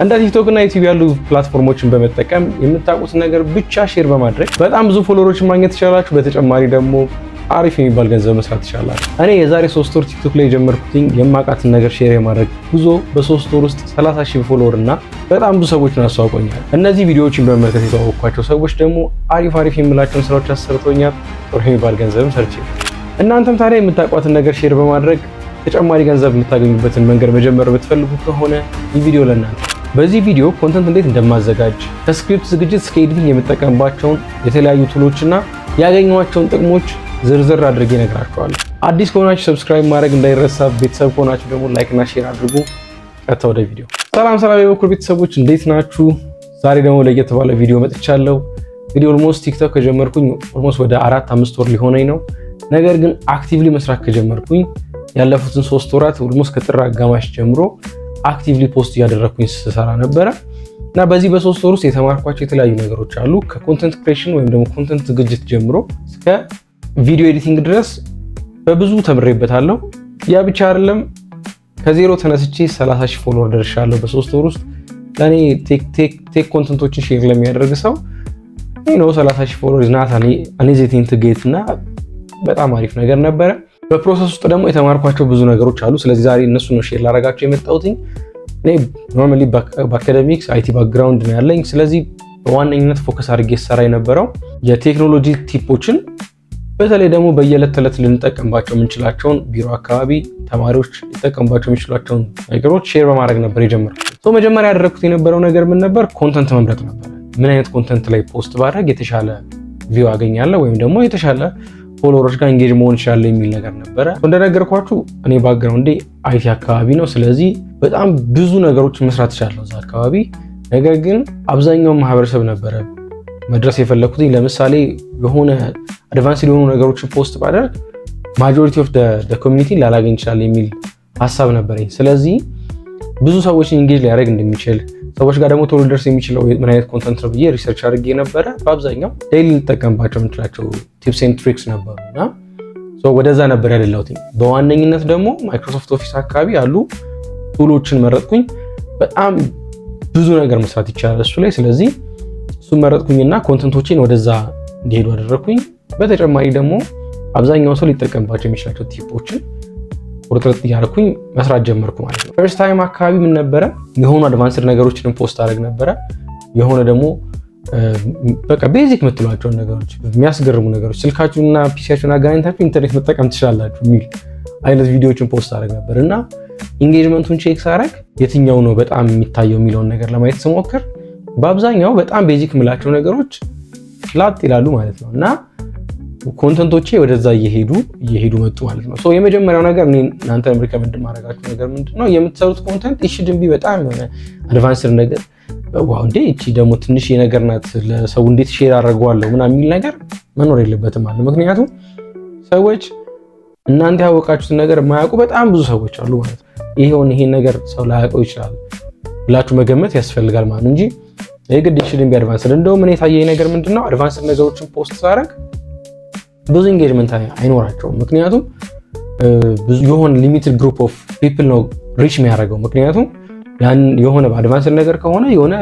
እንደ ቲክቶክ እና ዩቲዩብ ያሉ platform ኦችን በመጠቀም የምታውቁትን ነገር ብቻ share በማድረግ በጣም ብዙ follower ኦችን ማግኘት ትችላላችሁ። በተጨማሪ ደግሞ አሪፍ የሚባል ገንዘብ መስራት ትችላላችሁ። እኔ የዛሬ 3 ወር ቲክቶክ ላይ የጀመርኩትኝ የማውቃትን ነገር share የማድረግ ጉዞ በ3 ወር ውስጥ 30 ሺህ follower እና በጣም ብዙ ሰዎችን አስተዋውቆኛል። እነዚህ ቪዲዮዎችን በመመልከት የተዋወቅኳቸው ሰዎች ደግሞ አሪፍ አሪፍ የምላቸውን ስራዎች አሰርተውኛል። ጥሩ የሚባል ገንዘብም ሰርቼ፣ እናንተም ታዲያ የምታውቋትን ነገር share በማድረግ ተጨማሪ ገንዘብ የምታገኙበትን መንገድ መጀመር የምትፈልጉ ከሆነ ይህ ቪዲዮ ለእናንተ። በዚህ ቪዲዮ content እንዴት እንደማዘጋጅ፣ ከ script ዝግጅት እስከ editing የምጠቀምባቸውን የተለያዩ tool ኦች እና ያገኘኋቸውን ጥቅሞች ዝርዝር አድርጌ እነግራችኋለሁ። አዲስ ከሆናችሁ subscribe ማድረግ እንዳይረሳ፣ ቤተሰብ ከሆናችሁ ደግሞ like እና share አድርጉ። ቀጥታ ወደ ቪዲዮ። ሰላም ሰላም የበኩር ቤተሰቦች፣ እንዴት ናችሁ? ዛሬ ደግሞ ለየት ባለ ቪዲዮ መጥቻለሁ። እንግዲህ almost ቲክቶክ ከጀመርኩኝ almost ወደ 4-5 ወር ሊሆነኝ ነው። ነገር ግን actively መስራት ከጀመርኩኝ ያለፉትን 3 ወራት፣ almost ከጥር አጋማሽ ጀምሮ actively post እያደረግኩኝ ስሰራ ነበረ እና በዚህ በ3 ወር ውስጥ የተማርኳቸው የተለያዩ ነገሮች አሉ። ከ content creation ወይም ደግሞ content ዝግጅት ጀምሮ እስከ video editing ድረስ በብዙ ተምሬበታለሁ። ያ ብቻ አይደለም፣ ከዜሮ ተነስቼ 30 ሺህ follower ደርሻለሁ በ3 ወር ውስጥ። ለእኔ tech content ኦችን share ለሚያደርግ ሰው 30 ሺህ follower is not an easy thing to get እና በጣም አሪፍ ነገር ነበረ። በ process ውስጥ ደግሞ የተማርኳቸው ብዙ ነገሮች አሉ። ስለዚህ ዛሬ እነሱ ነው share ላደርጋቸው የመጣሁት። እኔ normally በ academics IT background ነው ያለኝ። ስለዚህ በዋነኝነት focus አድርጌ ሰራ የነበረው የቴክኖሎጂ tip ኦችን፣ በተለይ ደግሞ በየዕለት ተዕለት ልንጠቀምባቸው የምንችላቸውን፣ ቢሮ አካባቢ ተማሪዎች ሊጠቀምባቸው የሚችሏቸውን ነገሮች share በማድረግ ነበር የጀመርኩት። መጀመሪያ ያደረግኩት የነበረው ነገር ምን ነበር? Content መምረጥ ነበር። ምን አይነት content ላይ post ባደርግ የተሻለ view አገኛለሁ ወይም ደግሞ የተሻለ follower ኦች ጋር engage መሆን ይችላል የሚል ነገር ነበረ። እንደነገርኳችሁ እኔ background ኤ IT አካባቢ ነው። ስለዚህ በጣም ብዙ ነገሮችን መስራት እችላለሁ እዛ አካባቢ። ነገር ግን አብዛኛውን ማህበረሰብ ነበረ መድረስ የፈለግኩት። ለምሳሌ የሆነ advanced የሆኑ ነገሮችን post ባደርግ majority of community ላላገኝ ይችላል የሚል ሀሳብ ነበረኝ። ስለዚህ ብዙ ሰዎችን engage ሊያደርግ እንደሚችል፣ ሰዎች ጋር ደግሞ ቶሎ ሊደርስ የሚችለው ምን አይነት content ነው ብዬ research አድርጌ ነበረ። በአብዛኛው daily ልንጠቀምባቸው የምንችላቸው tips and tricks ነበሩ እና ወደዛ ነበር ያደላሁት። በዋነኝነት ደግሞ Microsoft Office አካባቢ ያሉ tool ኦችን መረጥኩኝ። በጣም ብዙ ነገር መስራት ይቻላል እሱ ላይ። ስለዚህ እሱን መረጥኩኝና content ኦችን ወደዛ እንዲሄዱ አደረግኩኝ። በተጨማሪ ደግሞ አብዛኛው ሰው ሊጠቀምባቸው የሚችላቸው tip ኦችን ቁርጥርጥ እያደረኩኝ መስራት ጀመርኩ ማለት ነው። First time አካባቢ ምን ነበረ፣ የሆኑ advanced ነገሮችንም post አደረግ ነበረ። የሆነ ደግሞ በቃ basic የምትሏቸውን ነገሮች፣ የሚያስገርሙ ነገሮች፣ ስልካችሁንና PC ያችሁን አገናኝታችሁ ኢንተርኔት መጠቀም ትችላላችሁ የሚል አይነት ቪዲዮዎችን post አደረግ ነበር እና engagement ኡን check ሳረግ፣ የትኛው ነው በጣም የሚታየው የሚለውን ነገር ለማየት ስሞክር በአብዛኛው በጣም basic የምላቸው ነገሮች ላጥ ይላሉ ማለት ነው እና content ኦቼ ወደዛ እየሄዱ እየሄዱ መጡ ማለት ነው። የመጀመሪያው ነገር እኔ እናንተ recommend ማድረጋችሁ ነገር ምንድን ነው? የምትሰሩት content it shouldn't be በጣም የሆነ advanced ነገር፣ wow እንዴ እቺ ደግሞ ትንሽ ነገር ናት፣ ለሰው እንዴት share አደርገዋለሁ ምናምን የሚል ነገር መኖር የለበትም ማለት። ምክንያቱም ሰዎች እናንተ ያወቃችሁትን ነገር የማያውቁ በጣም ብዙ ሰዎች አሉ ማለት ነው። ይሄውን ይሄን ነገር ሰው ላያውቀው ይችላል ብላችሁ መገመት ያስፈልጋል ማለት ነው እንጂ የግድ shouldn't be advanced። እንደውም እኔ የታየኝ ነገር ምንድነው? Advanced ነገሮችን post ሳደርግ ብዙ engagement አይኖራቸውም። ምክንያቱም ብዙ የሆነ limited group of people ነው reach የሚያደርገው። ምክንያቱም ያን የሆነ advanced ነገር ከሆነ የሆነ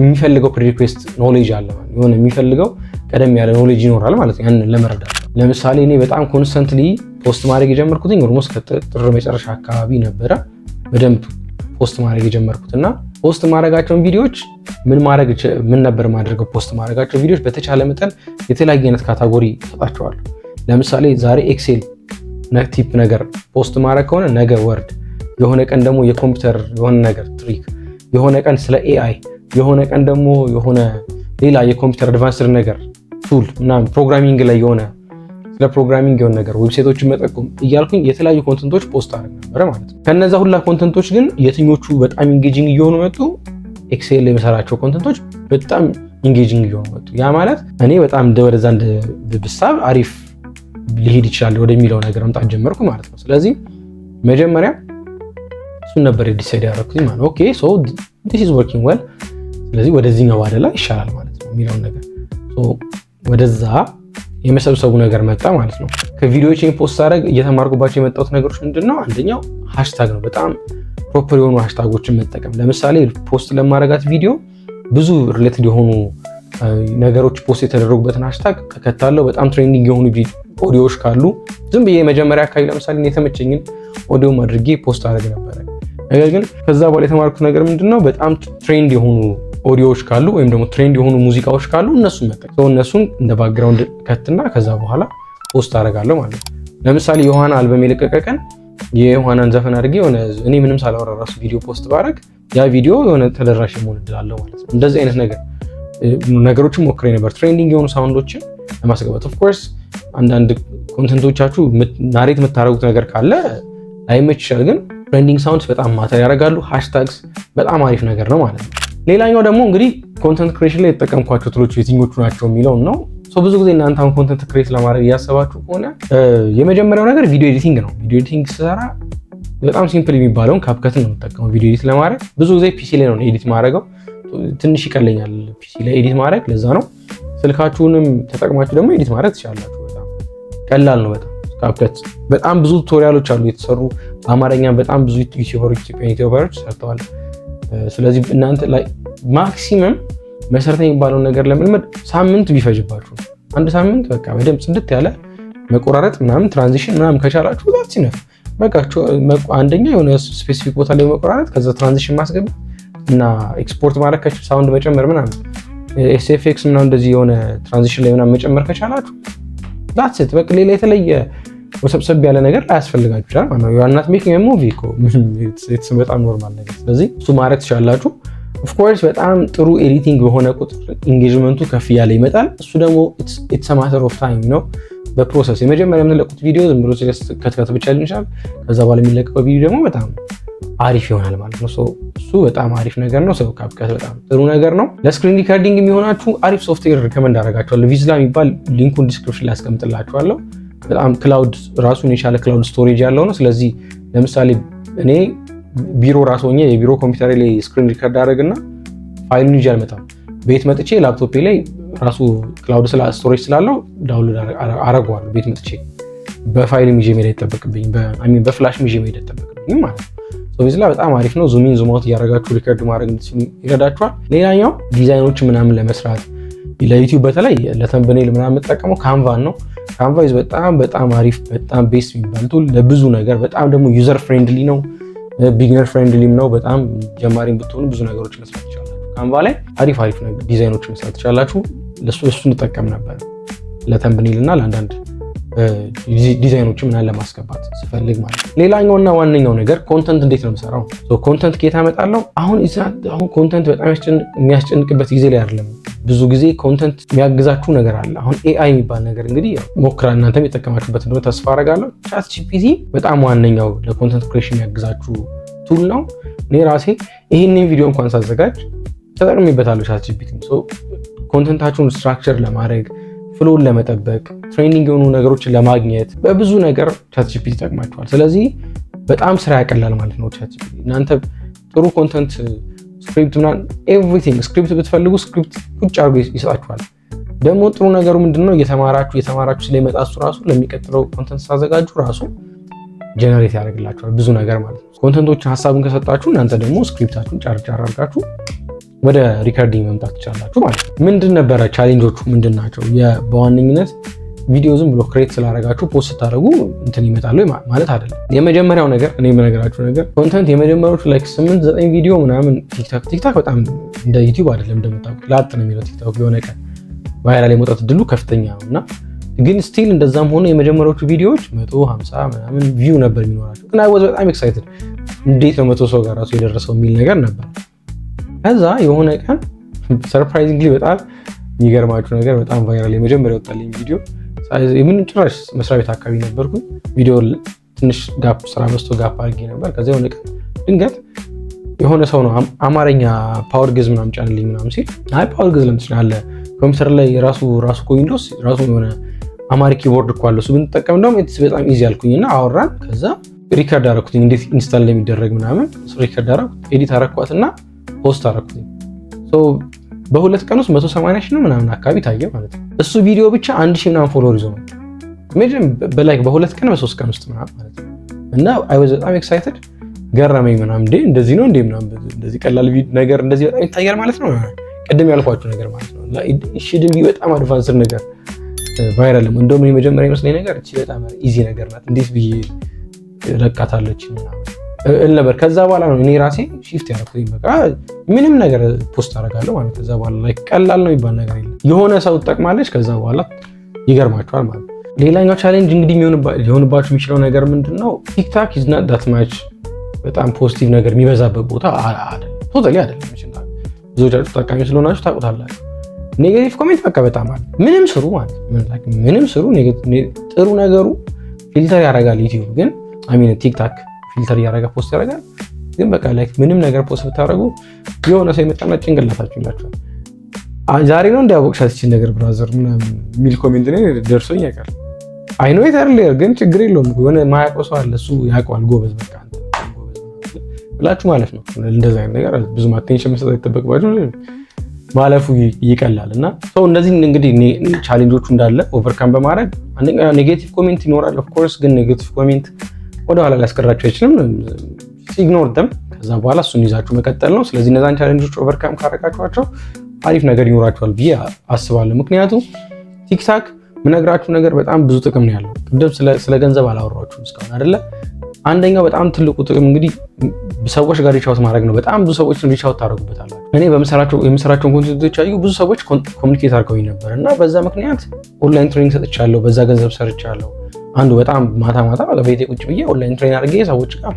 የሚፈልገው prerequisite knowledge አለ፣ የሆነ የሚፈልገው ቀደም ያለ knowledge ይኖራል ማለት ነው ያንን ለመረዳት። ለምሳሌ እኔ በጣም constantly post ማድረግ የጀመርኩትኝ almost ከጥር መጨረሻ አካባቢ ነበረ በደንብ post ማድረግ የጀመርኩት። እና post ማድረጋቸውን ቪዲዮዎች ምን ማድረግ ምን ነበር ማድረገው? Post ማድረጋቸው ቪዲዮዎች በተቻለ መጠን የተለያየ አይነት category ሰጣቸዋለሁ። ለምሳሌ ዛሬ Excel tip ነገር post ማድረግ ከሆነ ነገ Word፣ የሆነ ቀን ደግሞ የኮምፒውተር የሆነ ነገር trick፣ የሆነ ቀን ስለ AI፣ የሆነ ቀን ደግሞ የሆነ ሌላ የኮምፒውተር advanced ነገር tool ምናምን፣ programming ላይ የሆነ ስለ programming የሆነ ነገር፣ website ኦችን መጠቆም እያልኩኝ የተለያዩ content ኦች post አድርግ ነበረ ማለት ነው። ከነዛ ሁላ content ኦች ግን የትኞቹ በጣም engaging እየሆኑ መጡ? Excel የምሰራቸው content ኦች በጣም engaging እየሆኑ መጡ። ያ ማለት እኔ በጣም ወደዛ ብሳብ አሪፍ ሊሄድ ይችላል ወደሚለው ነገር መምጣት ጀመርኩ ማለት ነው። ስለዚህ መጀመሪያ እሱን ነበር decide ያደረኩት ማለት፣ okay, so this is working well፣ ስለዚህ ወደዚህኛው ባደላ ይሻላል ማለት ነው የሚለውን ነገር ወደዛ የመሰብሰቡ ነገር መጣ ማለት ነው። ከቪዲዮዎች post ሳደርግ እየተማርኩባቸው የመጣሁት ነገሮች ምንድን ነው? አንደኛው hashtag ነው። በጣም Proper የሆኑ hashtag ኦችን መጠቀም። ለምሳሌ post ለማድረጋት ቪዲዮ ብዙ related የሆኑ ነገሮች post የተደረጉበትን hashtag እከታለሁ። በጣም trending የሆኑ ኦዲዮዎች ካሉ ዝም ብዬ መጀመሪያ አካባቢ ለምሳሌ የተመቸኝን ኦዲዮ አድርጌ post አደርግ ነበረ። ነገር ግን ከዛ በኋላ የተማርኩት ነገር ምንድነው፣ በጣም trend የሆኑ ኦዲዮዎች ካሉ ወይም ደግሞ trend የሆኑ ሙዚቃዎች ካሉ እነሱን መጠቀም፣ እነሱን እንደ background ከትና ከዛ በኋላ post አደርጋለሁ ማለት ነው። ለምሳሌ ዮሐና አልበም የለቀቀ ቀን የዮሐናን ዘፈን አድርጌ የሆነ እኔ ምንም ሳላወራ ራሱ ቪዲዮ post ባደርግ ያ ቪዲዮ የሆነ ተደራሽ የመሆን እድል አለው ማለት ነው። እንደዚህ አይነት ነገሮችን ሞክሬ ነበር፣ trending የሆኑ sound ኦችን ለማስገባት። Of course አንዳንድ content ኦቻችሁ narrate የምታደርጉት ነገር ካለ ላይመች ይችላል፣ ግን trending sounds በጣም matter ያደርጋሉ። Hashtags በጣም አሪፍ ነገር ነው ማለት ነው። ሌላኛው ደግሞ እንግዲህ content creation ላይ የተጠቀምኳቸው tool ኦች የትኞቹ ናቸው የሚለውን ነው። ብዙ ጊዜ እናንተ አሁን content create ለማድረግ እያሰባችሁ ከሆነ የመጀመሪያው ነገር video editing ነው። Video editing ስሰራ በጣም simple የሚባለውን CapCut ን ነው የምጠቀመው ቪዲዮ edit ለማድረግ። ብዙ ጊዜ PC ላይ ነው edit ማድረገው፣ ትንሽ ይቀለኛል PC ላይ edit ማድረግ፣ ለዛ ነው። ስልካችሁንም ተጠቅማችሁ ደግሞ edit ማድረግ ትችላላችሁ። በጣም ቀላል ነው። በጣም CapCut በጣም ብዙ tutorial ኦች አሉ የተሰሩ በአማርኛ፣ በጣም ብዙ YouTuber ኦች፣ ኢትዮጵያን YouTuber ኦች ሰርተዋል። ስለዚህ እናንተ ላይ maximum መሰረታዊ የሚባለውን ነገር ለመልመድ ሳምንት ቢፈጅባችሁ፣ አንድ ሳምንት በቃ በደንብ ጽድት ያለ መቆራረጥ ምናምን transition ምናምን ከቻላችሁ that's enough። በቃ አንደኛ የሆነ specific ቦታ ላይ መቆራረጥ፣ ከዛ transition ማስገባት እና ኤክስፖርት ማድረግ ከቻል፣ sound መጨመር ምናምን፣ SFX ምናምን እንደዚህ የሆነ transition ላይ ምናምን መጨመር ከቻላችሁ that's it። በቃ ሌላ የተለየ ወሰብሰብ ያለ ነገር ላያስፈልጋችሁ ይችላል ማለት ነው። You're not making movie እኮ፣ በጣም normal ነገር። ስለዚህ እሱ ማድረግ ትችላላችሁ። Of course በጣም ጥሩ editing በሆነ ቁጥር engagement ኡ ከፍ እያለ ይመጣል። እሱ ደግሞ it's matter of time ነው፣ በ process። የመጀመሪያ የምትለቁት ቪዲዮ ዝም ብሎ cut cut ብቻ ሊሆን ይችላል። ከዛ በኋላ የሚለቀቀው ቪዲዮ ደግሞ በጣም አሪፍ ይሆናል ማለት ነው። እሱ በጣም አሪፍ ነገር ነው። So CapCut በጣም ጥሩ ነገር ነው። ለ screen recording የሚሆናችሁ አሪፍ software recommend አደርጋችኋለሁ። Visla የሚባል፣ link ኡን description ላይ አስቀምጥላችኋለሁ። በጣም cloud ራሱን የቻለ cloud storage ያለው ነው። ስለዚህ ለምሳሌ እኔ ቢሮ ራሱ ሆኜ የቢሮ ኮምፒውተር ላይ screen record አደረግና ፋይሉን ይዤ አልመጣም። ቤት መጥቼ ላፕቶፔ ላይ ራሱ cloud storage ስላለው download አረገዋለሁ። ቤት መጥቼ በፋይል ይዤ መሄድ አይጠበቅብኝም፣ በ flash ይዤ መሄድ አይጠበቅብኝም ማለት ነው። Visla በጣም አሪፍ ነው። Zoom in zoom out እያደረጋችሁ record ማድረግ እንድትችሉ ይረዳችኋል። ሌላኛው ዲዛይኖች ምናምን ለመስራት ለ YouTube በተለይ ለ thumbnail ምናምን የምጠቀመው Canva ን ነው። Canva is በጣም በጣም አሪፍ፣ በጣም best የሚባል tool ለብዙ ነገር፣ በጣም ደግሞ user friendly ነው። Beginner friendly ም ነው። በጣም ጀማሪም ብትሆኑ ብዙ ነገሮች መስራት ትችላላችሁ። Canva ላይ አሪፍ አሪፍ ዲዛይኖች መስራት ትችላላችሁ። እሱ እንጠቀም ነበር ለ thumbnail እና ለአንዳንድ ዲዛይኖች ምናምን ለማስገባት ስፈልግ ማለት ነው። ሌላኛውና ዋነኛው ነገር content እንዴት ነው የምሰራው? Content ከየት አመጣለሁ? አሁን content በጣም የሚያስጨንቅበት ጊዜ ላይ አይደለም። ብዙ ጊዜ content የሚያግዛችሁ ነገር አለ። አሁን AI የሚባል ነገር እንግዲህ ሞክራ እናንተም የጠቀማችሁበት እንደሆነ ተስፋ አደርጋለሁ። ChatGPT በጣም ዋነኛው ለ content creation የሚያግዛችሁ tool ነው። እኔ ራሴ ይህንን ቪዲዮ እንኳን ሳዘጋጅ ተጠቅሜበታለሁ ChatGPT። Content ኣችሁን structure ለማድረግ፣ flow ን ለመጠበቅ፣ trending የሆኑ ነገሮችን ለማግኘት በብዙ ነገር ChatGPT ይጠቅማችኋል። ስለዚህ በጣም ስራ ያቀላል ማለት ነው ChatGPT። እናንተ ጥሩ content script ምናምን everything፣ script ብትፈልጉ script ቁጭ አድርጎ ይሰጣችኋል። ደግሞ ጥሩ ነገሩ ምንድነው? እየተማራችሁ እየተማራችሁ ስለሚመጣ እሱ ራሱ ለሚቀጥለው content ስታዘጋጁ ራሱ generate ያደርግላችኋል ብዙ ነገር ማለት ነው። Content ኦችን ሀሳቡን ከሰጣችሁ እናንተ ደግሞ script ኣችሁን ጫር ጫር አድርጋችሁ ወደ recording መምጣት ትችላላችሁ ማለት ነው። ምንድን ነበረ challenge ኦቹ ምንድን ናቸው? በዋነኝነት ቪዲዮ ዝም ብሎ create ስላደረጋችሁ post ስታደርጉ እንትን ይመጣሉ ማለት አይደለም። የመጀመሪያው ነገር እኔ የምነግራችሁ ነገር content የመጀመሪያዎቹ like 8 9 ቪዲዮ ምናምን TikTok በጣም እንደ YouTube አይደለም እንደምታውቁት፣ ላጥ ነው የሚለው TikTok፣ የሆነ ቀን viral የመውጣት እድሉ ከፍተኛ ነው። እና ግን still እንደዛም ሆኖ የመጀመሪያዎቹ ቪዲዮዎች 150 ምናምን view ነበር የሚኖራቸው። ግን I was በጣም excited፣ እንዴት ነው 100 ሰው ጋር ራሱ የደረሰው የሚል ነገር ነበር። ከዛ የሆነ ቀን surprisingly በጣም የሚገርማችሁ ነገር በጣም viral የመጀመሪያ ወጣልኝ ቪዲዮ የምን ጭራሽ መስሪያ ቤት አካባቢ ነበርኩኝ። ቪዲዮ ትንሽ gap ስራ በዝቶ gap አድርጌ ነበር። ከዛ የሆነ ቀን ድንገት የሆነ ሰው ነው አማርኛ Power ግዕዝ ምናምን ጫንልኝ ምናምን ሲል፣ አይ Power ግዕዝ ለምን ትችላለህ? ኮምፒውተር ላይ ራሱ እኮ Windows ራሱ የሆነ Amharic keyboard እኮ አለ፣ እሱ ብንጠቀም ደግሞ በጣም easy አልኩኝ እና አወራን። ከዛ record አደረኩትኝ፣ እንዴት install እንደሚደረግ ምናምን record አደረኩት፣ edit አደረኳት እና post አደረኩትኝ። በ2 ቀን ውስጥ 180 ሺህ ነው ምናምን አካባቢ ታየ ማለት ነው። እሱ ቪዲዮ ብቻ 1,000 ምናምን follower ይዞ መጣ። በ like በ2 ቀን በ3 ቀን ውስጥ ምናምን ማለት ነው። እና I was በጣም excited። ገረመኝ ምናምን፣ እንዴ እንደዚህ ነው እንዴ ምናምን፣ እንደዚህ ቀላል ነገር እንደዚህ በጣም ይታያል ማለት ነው። ቅድም ያልኳችሁ ነገር ማለት ነው። Shouldn't be በጣም advanced ነገር viral። እንደውም እኔ መጀመሪያ ይመስለኝ ነገር እቺ በጣም easy ነገር ናት፣ እንዴት ብዬ ለቃታለች ምናምን እል ነበር። ከዛ በኋላ ነው እኔ ራሴ shift ያደረኩት። በቃ ምንም ነገር post አደርጋለሁ ማለት፣ ከዛ በኋላ like ቀላል ነው የሚባል ነገር የለም። የሆነ ሰው ትጠቅማለች፣ ከዛ በኋላ ይገርማቸዋል ማለት ነው። ሌላኛው challenge እንግዲህ ሊሆንባችሁ የሚችለው ነገር ምንድን ነው? TikTok is not that much በጣም positive ነገር የሚበዛበት ቦታ አይደለም። Totally አይደለም። ብዙዎቻችሁ ተጠቃሚ ስለሆናችሁ ታውቁታላችሁ። Negative comment በቃ በጣም አለ። ምንም ስሩ ማለት ምንም ስሩ፣ ጥሩ ነገሩ filter ያደርጋል YouTube፣ ግን I mean TikTok filter እያደረገ post ያደርጋል። ግን በቃ like ምንም ነገር post ብታደርጉ የሆነ ሰው የመጣና ጭንቅላታችሁ ይላችኋል። ዛሬ ነው እንዲያወቅሻት ይችን ነገር brother ምናምን የሚል comment ነው ደርሶኝ ያውቃል። I know it፣ ግን ችግር የለውም፣ የሆነ ማያውቀው ሰው አለ፣ እሱ ያውቀዋል። ጎበዝ፣ በቃ አንተ ጎበዝ ብላችሁ ማለት ነው። እንደዛ አይነት ነገር ብዙም attention መስጠት አይጠበቅባችሁ፣ ማለፉ ይቀላል። እና ሰው እነዚህ እንግዲህ challenge ኦቹ እንዳለ overcome በማድረግ፣ አንደኛ negative comment ይኖራል of course፣ ግን negative comment ወደኋላ ሊያስቀራቸው አይችልም። Ignore them፣ ከዛ በኋላ እሱን ይዛችሁ መቀጠል ነው። ስለዚህ እነዛን challenge ኦች overcome ካረጋችኋቸው አሪፍ ነገር ይኖራችኋል ብዬ አስባለሁ። ምክንያቱም TikTok ምነግራችሁ ነገር በጣም ብዙ ጥቅም ነው ያለው። ቅድም ስለ ገንዘብ አላወራችሁም እስካሁን አይደለ? አንደኛው በጣም ትልቁ ጥቅም እንግዲህ ሰዎች ጋር reach out ማድረግ ነው። በጣም ብዙ ሰዎችን reach out ታደርጉበታላችሁ። እኔ የምሰራቸውን content ኦች ያዩ ብዙ ሰዎች communicate አድርገውኝ ነበር እና በዛ ምክንያት online training ሰጥቻለሁ። በዛ ገንዘብ ሰርቻለሁ። አንዱ በጣም ማታ ማታ ቤቴ ቁጭ ብዬ online train አድርጌ ሰዎች ጋር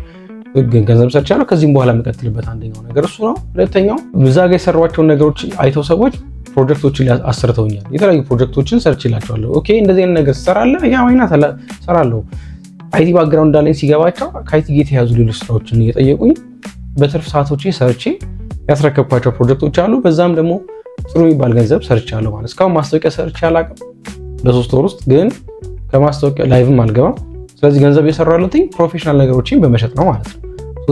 ገንዘብ ሰርቻለሁ። ከዚህም በኋላ የምቀጥልበት አንደኛው ነገር እሱ ነው። ሁለተኛው እዛ ጋር የሰሯቸውን ነገሮች አይተው ሰዎች ፕሮጀክቶችን አሰርተውኛል። የተለያዩ ፕሮጀክቶችን ሰርችላቸዋለሁ። Okay፣ እንደዚህ አይነት ነገር ትሰራለህ? Yeah, why not፣ እሰራለሁ። IT background እንዳለኝ ሲገባቸው ከ IT ጋር የተያዙ ሌሎች ስራዎችን እየጠየቁኝ በትርፍ ሰዓቶቼ ሰርቼ ያስረከብኳቸው ፕሮጀክቶች አሉ። በዛም ደግሞ ጥሩ የሚባል ገንዘብ ሰርቻለሁ ማለት። እስካሁን ማስታወቂያ ሰርቼ አላውቅም በ3 ወር ውስጥ፣ ግን ከማስታወቂያ live ም አልገባም። ስለዚህ ገንዘብ የሰራሁ ያለሁት professional ነገሮችን በመሸጥ ነው ማለት ነው።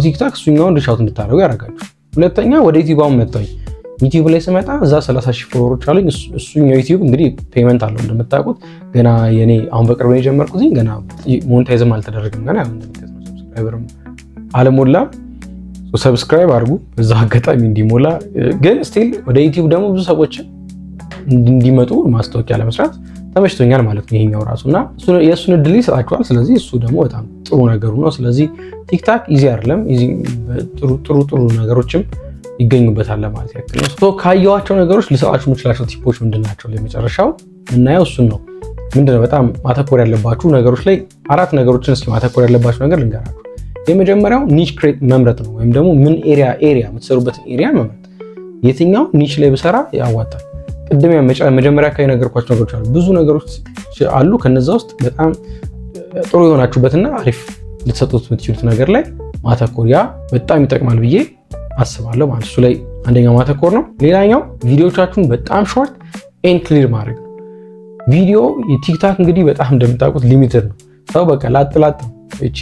TikTok እሱኛውን reach out እንድታደርጉ ያደርጋችሁ። ሁለተኛ ወደ YouTube አሁን መጣሁኝ። YouTube ላይ ስመጣ እዛ 30 ሺህ follower ኦች አሉኝ። እሱኛው YouTube እንግዲህ payment አለው እንደምታውቁት። ገና የኔ አሁን በቅርብ ነው የጀመርኩት። ገና monetize ም አልተደረገም። ገና subscriber ም አልሞላም። Subscribe አድርጉ በዛ አጋጣሚ እንዲሞላ። ግን still ወደ YouTube ደግሞ ብዙ ሰዎችን እንዲመጡ ማስታወቂያ ለመስራት ተመችቶኛል ማለት ነው ይሄኛው ራሱ፣ እና የእሱን እድል ይሰጣችኋል። ስለዚህ እሱ ደግሞ በጣም ጥሩ ነገሩ ነው። ስለዚህ TikTok easy አይደለም፣ ጥሩ ጥሩ ነገሮችም ይገኙበታል ለማለት ያክል ነው። ካየኋቸው ነገሮች ልሰጣችሁ የምችላቸው tip ኦች ምንድን ናቸው? ለመጨረሻው የምናየው እሱን ነው። ምንድነው በጣም ማተኮር ያለባችሁ ነገሮች ላይ አራት ነገሮችን እስኪ ማተኮር ያለባችሁ ነገር ልንገራችሁ። የመጀመሪያው niche create መምረጥ ነው፣ ወይም ደግሞ ምን area የምትሰሩበትን area መምረጥ። የትኛው niche ላይ ብሰራ ያዋጣል? ቅድም መጀመሪያ አካባቢ የነገርኳቸው ነገሮች አሉ። ብዙ ነገሮች አሉ። ከነዛ ውስጥ በጣም ጥሩ የሆናችሁበትና አሪፍ ልትሰጡት የምትችሉት ነገር ላይ ማተኮር፣ ያ በጣም ይጠቅማል ብዬ አስባለሁ ማለት፣ እሱ ላይ አንደኛው ማተኮር ነው። ሌላኛው ቪዲዮቻችሁን በጣም short and clear ማድረግ ነው። ቪዲዮ የ TikTok እንግዲህ በጣም እንደምታውቁት limited ነው። ሰው በቃ ላጥ ላጥ ነው፣ እቺ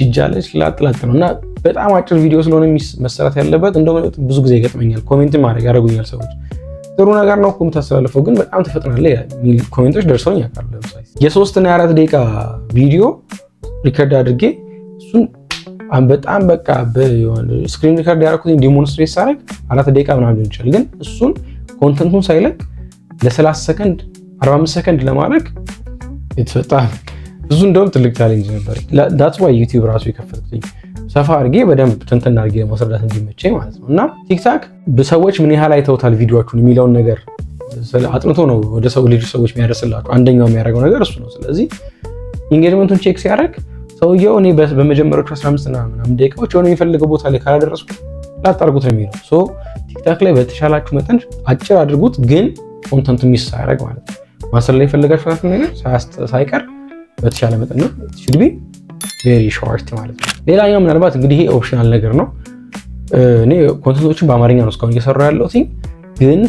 ላጥ ላጥ ነው እና በጣም አጭር ቪዲዮ ስለሆነ መሰራት ያለበት፣ እንደውም ብዙ ጊዜ ይገጥመኛል። Comment ማድረግ ያደርጉኛል ሰዎች፣ ጥሩ ነገር ነው እኮ የምታስተላልፈው ግን በጣም ትፈጥናለህ የሚል comment ኦች ደርሰውኝ ያውቃሉ። ለምሳሌ የ3 እና የ4 ደቂቃ ቪዲዮ record አድርጌ እሱን በጣም በቃ screen record ያደረኩት demonstrate ሳደርግ 4 ደቂቃ ምናምን ሊሆን ይችላል። ግን እሱን content ኡን ሳይለቅ ለ30 ሰከንድ፣ 45 ሰከንድ ለማድረግ በጣም ብዙ፣ እንደውም ትልቅ challenge ነበር። That's why YouTube ራሱ የከፈትኩት ሰፋ አድርጌ በደንብ ትንትን አድርጌ ለማስረዳት እንዲመቸኝ ማለት ነው። እና TikTok ሰዎች ምን ያህል አይተውታል ቪዲዮቹን የሚለውን ነገር አጥንቶ ነው ወደ ሰው ልጅ ሰዎች የሚያደርስላቸው። አንደኛው የሚያደርገው ነገር እሱ ነው። ስለዚህ engagement ኡን check ሲያደርግ ሰውየው እኔ በመጀመሪያዎቹ 15 እና ምናምን ደቂቃዎች የሆነ የሚፈልገው ቦታ ላይ ካላደረስኩ ላጥ አድርጉት ነው የሚለው። So TikTok ላይ በተሻላችሁ መጠን አጭር አድርጉት፣ ግን content ኡ miss ሳያደርግ ማለት ነው። ማሰር ላይ የፈለጋችሁት ነገር ሳይቀር በተሻለ መጠን ነው፣ should be very short ማለት ነው። ሌላኛው ምናልባት እንግዲህ ይሄ optional ነገር ነው። እኔ content ኦችን በአማርኛ ነው እስካሁን እየሰራሁ ያለሁት፣ ግን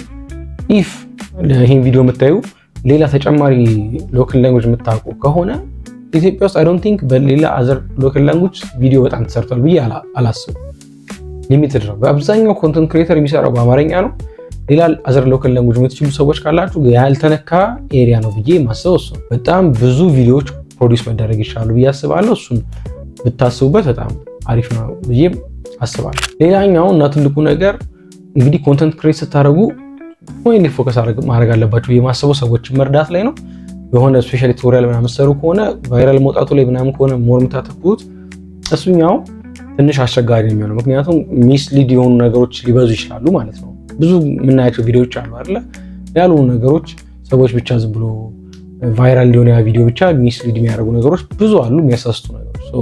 if ይህን ቪዲዮ የምታዩ ሌላ ተጨማሪ local language የምታውቁ ከሆነ፣ ኢትዮጵያ ውስጥ I don't think በሌላ other local language ቪዲዮ በጣም ተሰርቷል ብዬ አላስብም። Limited ነው። በአብዛኛው content creator የሚሰራው በአማርኛ ነው። ሌላ other local language የምትችሉ ሰዎች ካላችሁ ያልተነካ area ነው ብዬ የማስበው እሱ ነው። በጣም ብዙ ቪዲዮዎች produce መደረግ ይችላሉ ብዬ አስባለሁ። እሱን ብታስቡበት በጣም አሪፍ ነው ብዬ አስባለሁ። ሌላኛው እና ትልቁ ነገር እንግዲህ content create ስታደርጉ ወይ focus ማድረግ አለባችሁ የማስበው ሰዎችን መርዳት ላይ ነው። የሆነ specially tutorial ምናምን ሰሩ ከሆነ viral መውጣቱ ላይ ምናምን ከሆነ more የምታተኩሩት እሱኛው ትንሽ አስቸጋሪ ነው የሚሆነው። ምክንያቱም mislead የሆኑ ነገሮች ሊበዙ ይችላሉ ማለት ነው። ብዙ የምናያቸው ቪዲዮዎች አሉ አይደለ? ያልሆኑ ነገሮች ሰዎች ብቻ ዝም ብሎ viral ሊሆን ያ ቪዲዮ ብቻ mislead የሚያደርጉ ነገሮች ብዙ አሉ፣ የሚያሳስቱ ነገሮች። So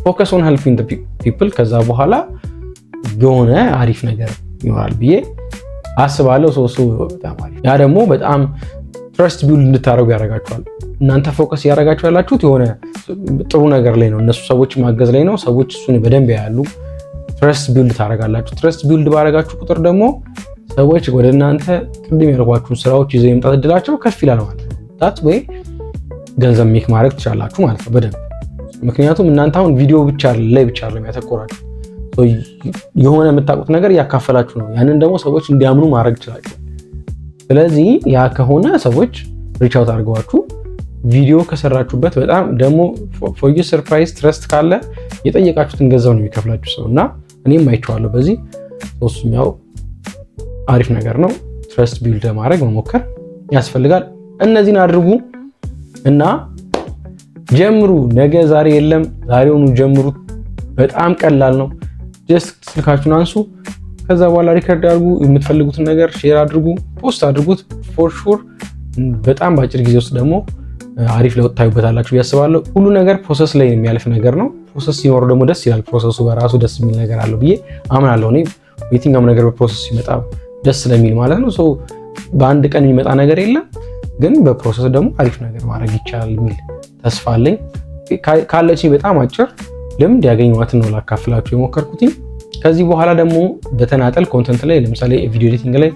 focus on helping the people። ከዛ በኋላ የሆነ አሪፍ ነገር ይኖራል ብዬ አስባለሁ። So እሱ በጣም አሪፍ፣ ያ ደግሞ በጣም trust build እንድታደርጉ ያደርጋችኋል። እናንተ focus እያደረጋችሁ ያላችሁት የሆነ ጥሩ ነገር ላይ ነው፣ እነሱ ሰዎች ማገዝ ላይ ነው። ሰዎች እሱን በደንብ ያያሉ። Trust build ታደርጋላችሁ። Trust build ባደረጋችሁ ቁጥር ደግሞ ሰዎች ወደ እናንተ ቅድም ያልኳችሁን ስራዎች ይዘው የመምጣት እድላቸው ከፍ ይላል ማለት ነው። That way ገንዘብ make ማድረግ ትችላላችሁ ማለት ነው በደንብ። ምክንያቱም እናንተ አሁን ቪዲዮ ብቻ ላይ ብቻ አይደለም ያተኮራችሁ፣ የሆነ የምታውቁት ነገር እያካፈላችሁ ነው። ያንን ደግሞ ሰዎች እንዲያምኑ ማድረግ ይችላችሁ። ስለዚህ ያ ከሆነ ሰዎች reach out አድርገዋችሁ ቪዲዮ ከሰራችሁበት በጣም ደግሞ for your surprise trust ካለ የጠየቃችሁትን ገንዘብ ነው የሚከፍላችሁ ሰው እና እኔም አይቼዋለሁ። በዚህ ሶስተኛው አሪፍ ነገር ነው። Trust build ለማድረግ መሞከር ያስፈልጋል። እነዚህን አድርጉ እና ጀምሩ። ነገ ዛሬ የለም፣ ዛሬውኑ ጀምሩት። በጣም ቀላል ነው። Just ስልካችሁን አንሱ። ከዛ በኋላ record አድርጉ። የምትፈልጉትን ነገር share አድርጉ፣ post አድርጉት። For sure በጣም በአጭር ጊዜ ውስጥ ደግሞ አሪፍ ለውጥ ታዩበታላችሁ ብዬ አስባለሁ። ሁሉ ነገር process ላይ የሚያልፍ ነገር ነው። Process ሲኖረው ደግሞ ደስ ይላል። Process ኡ በራሱ ደስ የሚል ነገር አለው ብዬ አምናለሁ። እኔ የትኛውም ነገር በ process ሲመጣ ደስ ስለሚል ማለት ነው። በአንድ ቀን የሚመጣ ነገር የለም፣ ግን በ process ደግሞ አሪፍ ነገር ማድረግ ይቻላል የሚል ተስፋ አለኝ። ካለችኝ በጣም አጭር ልምድ ያገኘኋትን ነው ላካፍላችሁ የሞከርኩትኝ። ከዚህ በኋላ ደግሞ በተናጠል content ላይ ለምሳሌ video editing ላይ፣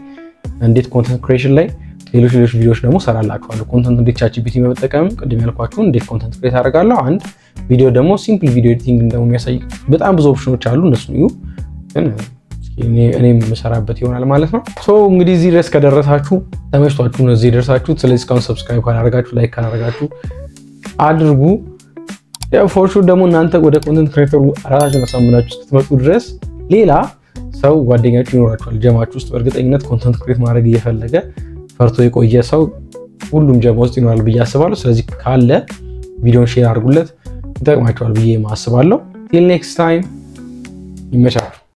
እንዴት content creation ላይ፣ ሌሎች ሌሎች ቪዲዮዎች ደግሞ ሰራላችኋለሁ። Content እንዴት ChatGPT በመጠቀም ቅድም ያልኳችሁን እንዴት content create አደርጋለሁ። አንድ ቪዲዮ ደግሞ simple video editing ደግሞ የሚያሳይ በጣም ብዙ ኦፕሽኖች አሉ። እነሱን እዩ። ግን እኔም የምሰራበት ይሆናል ማለት ነው። So እንግዲህ እዚህ ድረስ ከደረሳችሁ ተመችቷችሁ ነው እዚህ ደርሳችሁ። ስለዚህ እስካሁን subscribe ካላደረጋችሁ፣ like ካላደረጋችሁ አድርጉ። ያው for sure ደግሞ እናንተ ወደ content creator ኡ ራሳችሁን አሳምናችሁ እስክትመጡ ድረስ ሌላ ሰው ጓደኛችሁ ይኖራችኋል። ጀማችሁ ውስጥ በእርግጠኝነት content create ማድረግ እየፈለገ ፈርቶ የቆየ ሰው ሁሉም ጀማ ውስጥ ይኖራል ብዬ አስባለሁ። ስለዚህ ካለ ቪዲዮን share አድርጉለት፣ ይጠቅማቸዋል ብዬ አስባለሁ። Till next time ይመቻችሁ።